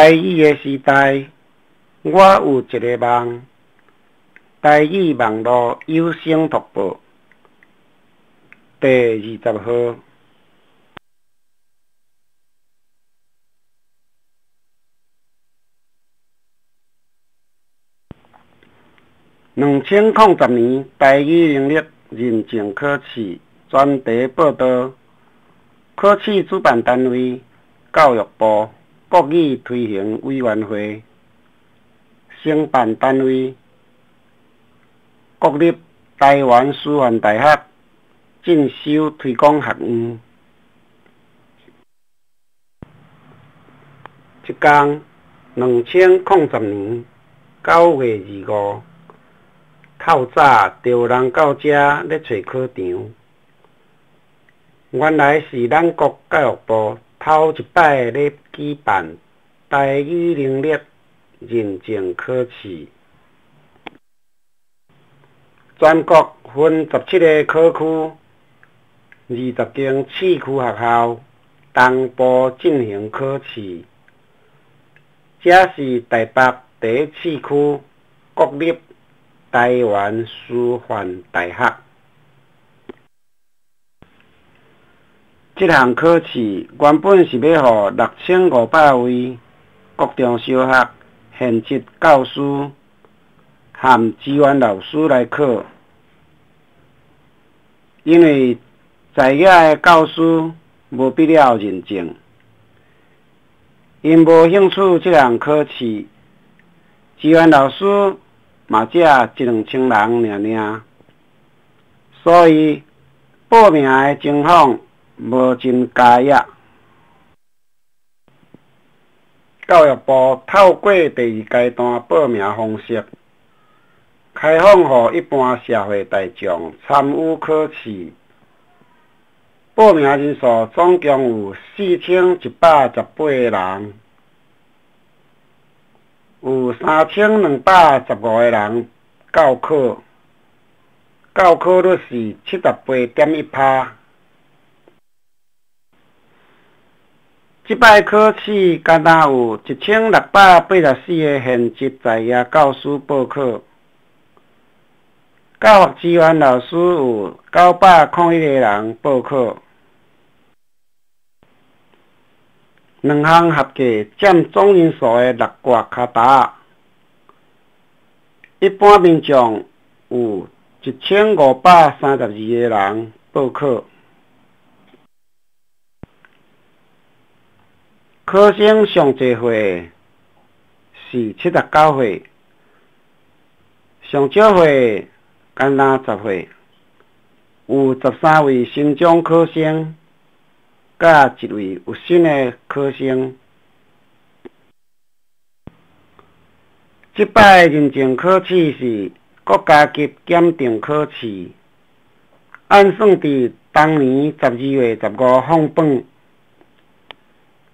台語的時代，我有一个夢。台語網路有聲讀報第20號。2010年台語能力認證考試專題報導，考試主辦單位教育部國語推行委員會，承辦單位國立臺灣師範大學進修推廣學院。這工，2010年9月25，透早就有人到遮咧揣考場。原來是咱國教育部頭一擺咧舉辦台語能力認證考試。全國分17個考區，20間市區學校同步進行考試。這是臺北第一市區國立臺灣師範大學。這項考試原本是欲予6500位國中小學現職教師和支援老師來考，因為在遐的教師無必要認證，𪜶無興趣這項考試，支援老師嘛才一兩千人爾爾，所以報名的情況無真踽躍。教育部透過第二階段報名方式，開放予一般社會大眾參與考試。報名人數總共有4118個人，有3215個人到考，到考率是78.1%。這擺考試干焦有1684個現職在業教師報考，教學支援老師有901個人報考，兩項合計佔總人數的六掛跤頭。一般民眾有1532個人報考。考生上濟歲是79歲，上少歲干焦10歲，有13位新增考生，佮一位有新的考生。這擺認證考試是國家級檢定考試，按算佇當年12月15放榜。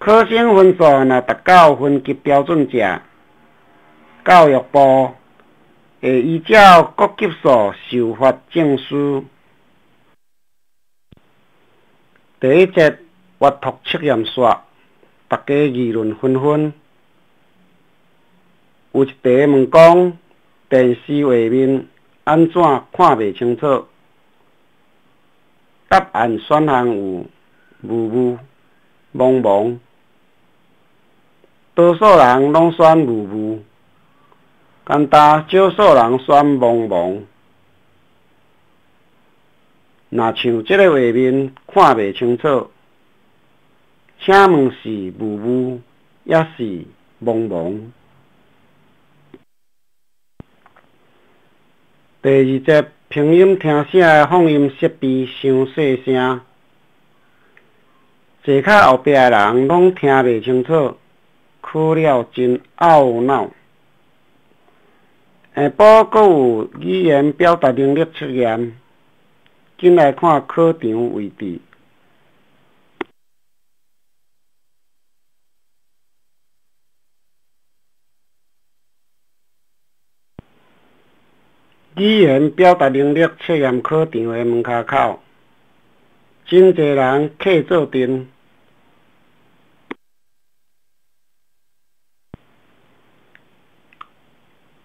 考生分數若達到分級標準者，教育部會依照國級數授發證書。第一節閱讀測驗煞，大家議論紛紛。有一題問講電視畫面按怎看袂清楚？答案選項有霧霧、濛濛。多數人攏選霧霧，干焦少數人選濛濛。若像這个畫面看袂清楚，請問是霧霧抑是濛濛？第二節拼音聽寫的放音設備傷細聲，坐較後壁的人攏聽袂清楚，考了真懊惱。下晡閣有語言表達能力測驗，緊來看考場位置。語言表達能力測驗考場的門跤口，真濟人客做陣。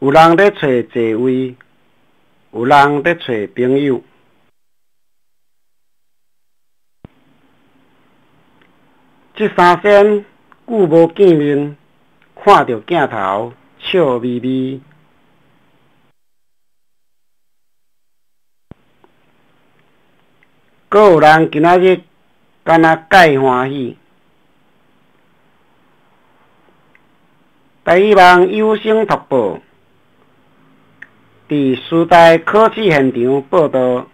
有人咧揣座位，有人咧揣朋友。這三仙久無見面，看著鏡頭笑眯眯。閣有人今仔日敢若蓋歡喜。台語網有聲讀報，佇師大考試現場報導。